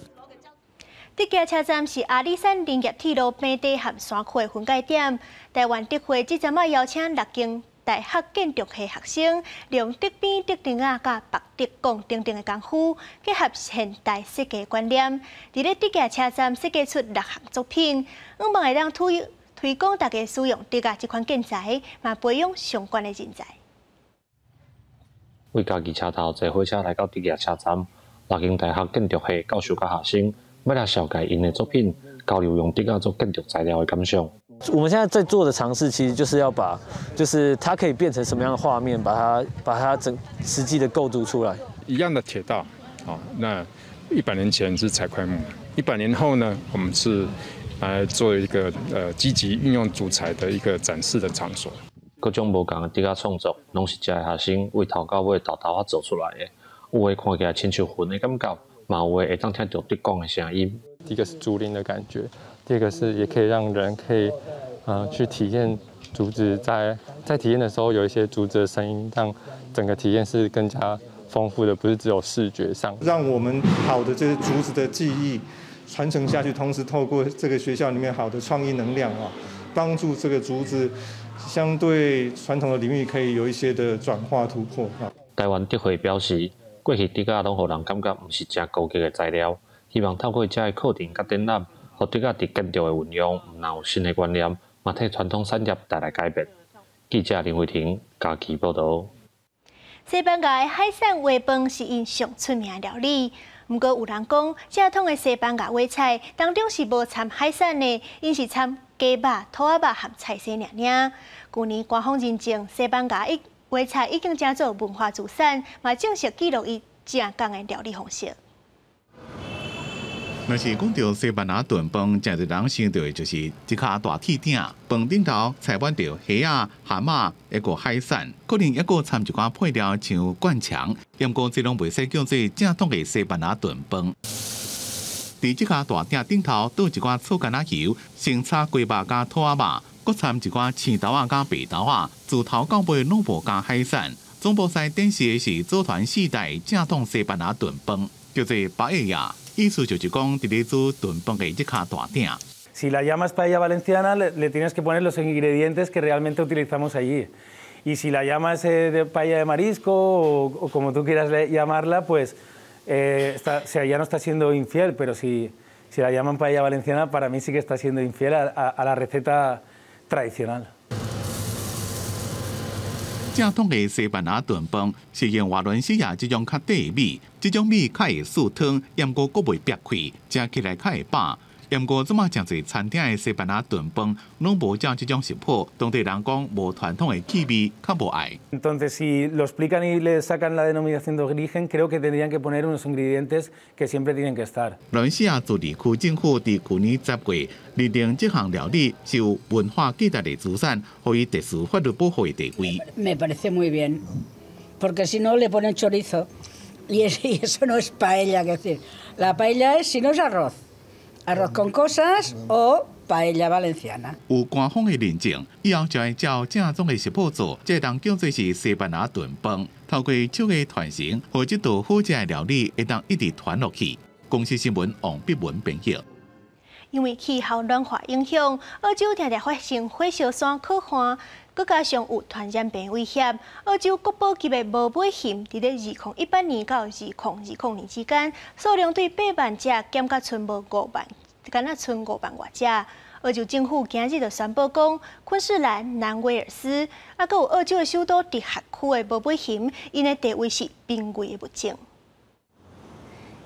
竹崎車站是阿里山林業鐵路平地和山區的分界點。台灣竹會這陣仔邀請6間大學建築系學生，利用竹編、竹釘仔佮縛竹摃等等的工夫，結合現代設計觀念，佇咧竹崎車站設計出6項作品，向望會當推廣大家使用竹仔這款建材，嘛培養相關的人才。
為家己車頭坐火車來到竹崎車站，6間大學建築系教授佮學生，欲來紹介𪜶的作品，交流用竹仔做建築材料的感想。
我們現在在做的嘗試，其實就是要把，就是它可以變成什麼樣的畫面，把它整實際的構築出來。
一樣的鐵道，好，那100年前是採檜木，100年後呢，我們是來做一個積極運用竹材的一個展示的場所。
各種無仝的竹仔創作，攏是遮的學生為頭到尾沓頭仔做出來的。有的看起來親像雲的感覺，嘛有的會當聽著竹管的聲音。
第一個是竹林的感覺，第二個是也可以讓人可以去體驗竹子在體驗的時候有一些竹子的聲音，讓整個體驗是更加豐富的，不是只有視覺上。
讓我們好的這些竹子的技藝傳承下去，同時透過這個學校裡面好的創意能量啊，幫助這個竹子相對傳統的領域可以有一些的轉化突破啊。
台灣竹會表示，過去竹仔攏予人感覺毋是誠高級的材料，希望透過遮的課程佮展覽，予竹仔佇建築的運用，毋但有新的觀念，嘛替傳統產業帶來改變。記者林慧婷嘉義報導。
西班牙的海產煨飯是𪜶上出名的料理，毋過有人講，正統的西班牙煨菜當中是無摻海產的，𪜶是摻雞肉、兔仔肉和菜絲爾爾。舊年官方認證西班牙煨菜已經成做文化資產，嘛正式記錄伊正港的料理方式。
若是講著西班牙燉飯，誠濟人想著的就是一跤大鐵鼎，飯頂頭載滿著蝦仔、蚶仔，抑閣海產，可能抑閣摻一寡配料，像灌腸。毋過這攏袂使叫做正統的西班牙燉飯。佇這跤大鼎頂頭倒一寡醋柑仔油，先炒雞肉佮兔仔肉，閣摻一寡青豆仔佮白豆仔，自頭到尾攏無加海產。總部使展示的是祖傳四代正統西班牙燉飯，叫做巴埃亞。意思就是講，佇咧煮燉飯的這跤大鼎。
Si la llamas paella valenciana, le tienes que poner los ingredientes que realmente utilizamos allí. Y si la llamas de paella de marisco o como tú quieras llamarla, pues o sea, ya no está siendo infiel, pero si la llaman paella valenciana, para mí sí que está siendo infiel a la receta tradicional.
正統的西班牙燉飯是用瓦倫西亞這種較短的米，這種米較會澍湯，毋過閣袂煏開，食起來較會飽。毋過這馬誠濟餐廳的西班牙燉飯攏無照這種食譜，當地人講無傳統的氣味，較無愛。
Entonces, si lo explican y le sacan la denominación de origen, creo que tendrían que poner unos ingredientes que siempre tienen que estar.
瓦倫西亞自治區政府佇去年10月認定這項料理是有文化價值的資產，予伊特殊法律保護的地位。
Me parece muy bien, porque si no le ponen chorizo y eso no es paella, es decir, la paella es si no es arroz, arroz con cosas o paella valenciana。
有官方的認證，以後就會照正宗的食譜做，這當叫做是西班牙燉飯。透過手藝傳承，予這道好食的料理會當一直傳落去。公視新聞王碧文編譯。
因為氣候暖化影響，澳洲定定發生火燒山可旱，閣加上有傳染病威脅，澳洲國寶級的無尾熊佇咧2018年到2020年之間，數量對8萬隻減甲賰無五萬，干焦賰5萬外隻。澳洲政府今日就宣布講，昆士蘭、南威爾斯，啊，閣有澳洲的首都直轄區的無尾熊，𪜶的地位是瀕危的物種。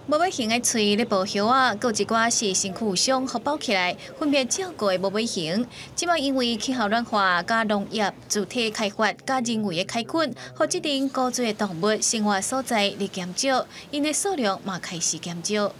無尾熊的喙咧剝葉仔，閣有一寡是身軀有傷，予包起來，分別照顧的無尾熊。這擺因為氣候暖化、佮農業、主體開發、佮人為的開墾，予這陣古錐的動物生活所在咧減少，𪜶的數量嘛開始減少。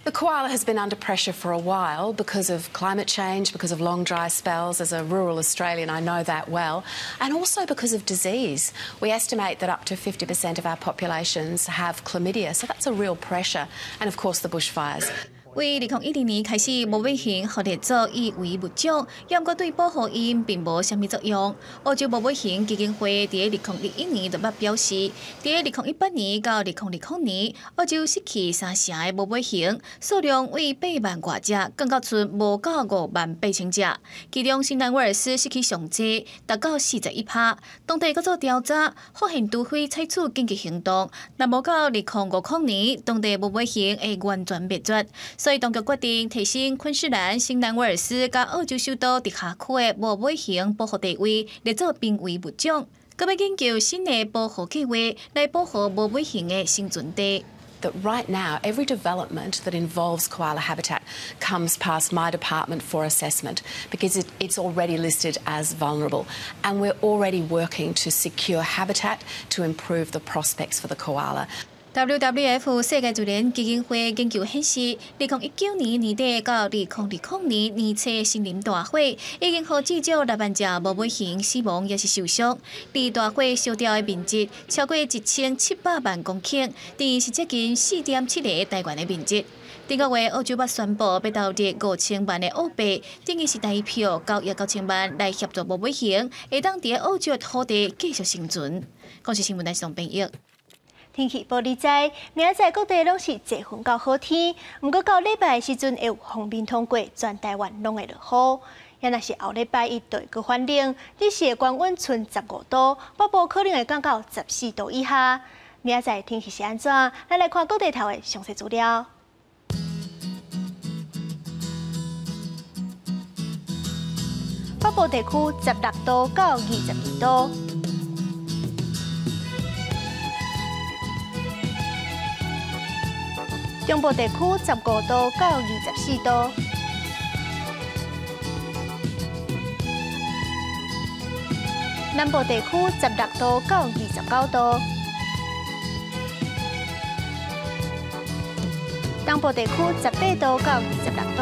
The koala has been under pressure for a while because of climate change, because of long dry spells. As a rural Australian, I know that well. And also because of disease. We estimate that up to 50% of our populations have chlamydia, so that's a real pressure. And of course, the bushfires.
為2010年開始，無尾熊予列做易危物種，猶毋過對保護𪜶並無啥物作用。澳洲無尾熊基金會佇2021年就捌表示，佇2018年到2020年，澳洲失去三成的無尾熊數量，為8萬外隻，降到賰無夠5萬8千隻。其中新南威爾斯失去上濟，達到41%。當地閣做調查，發現除非採取緊急行動，若無到2050年，當地無尾熊會完全滅絕。所以當局決定提升昆士蘭、新南威爾斯佮澳洲首都直轄區的無尾熊保護地位，列做瀕危物種。閣欲研究新的保護計劃，來保護無尾熊的生存地。
That right now, every development that involves koala habitat comes past my department for assessment because it's already listed as vulnerable. And we're already working to secure habitat to improve the prospects for the koala.
WWF 世界自然基金會研究顯示，2019年年底到2020年年初，森林大火已經予至少6萬隻無尾熊死亡，抑是受傷。佇大火燒掉的面積超過1700萬公頃，等於是接近4.7个台灣的面積。頂個月，澳洲捌宣布欲投入5000萬的澳幣，等於是台票9億9千萬來協助無尾熊，會當佇澳洲土地繼續生存。公視新聞台上編譯。
天氣報你知，明仔載各地攏是濟雲到好天，毋過到禮拜的時陣會有鋒面通過，全台灣攏會落雨。也若是後禮拜一就會閣反冷，日時的高溫賰15度，北部可能會降到14度以下。明仔載天氣是按怎？咱來看各地頭的詳細資料。北部地區16度到22度。中部地區15度到24度，南部地區16度到29度，東部地區18度到26度，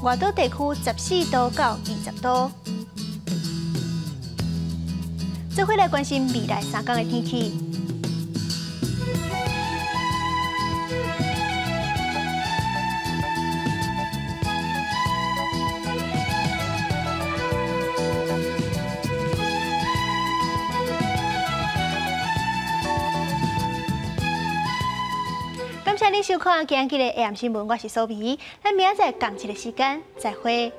外島地區14度到20度。做伙來關心未來3天的天氣。感謝你收看今日的 AM 新聞，我是蘇美，咱明仔載仝一个時間再會。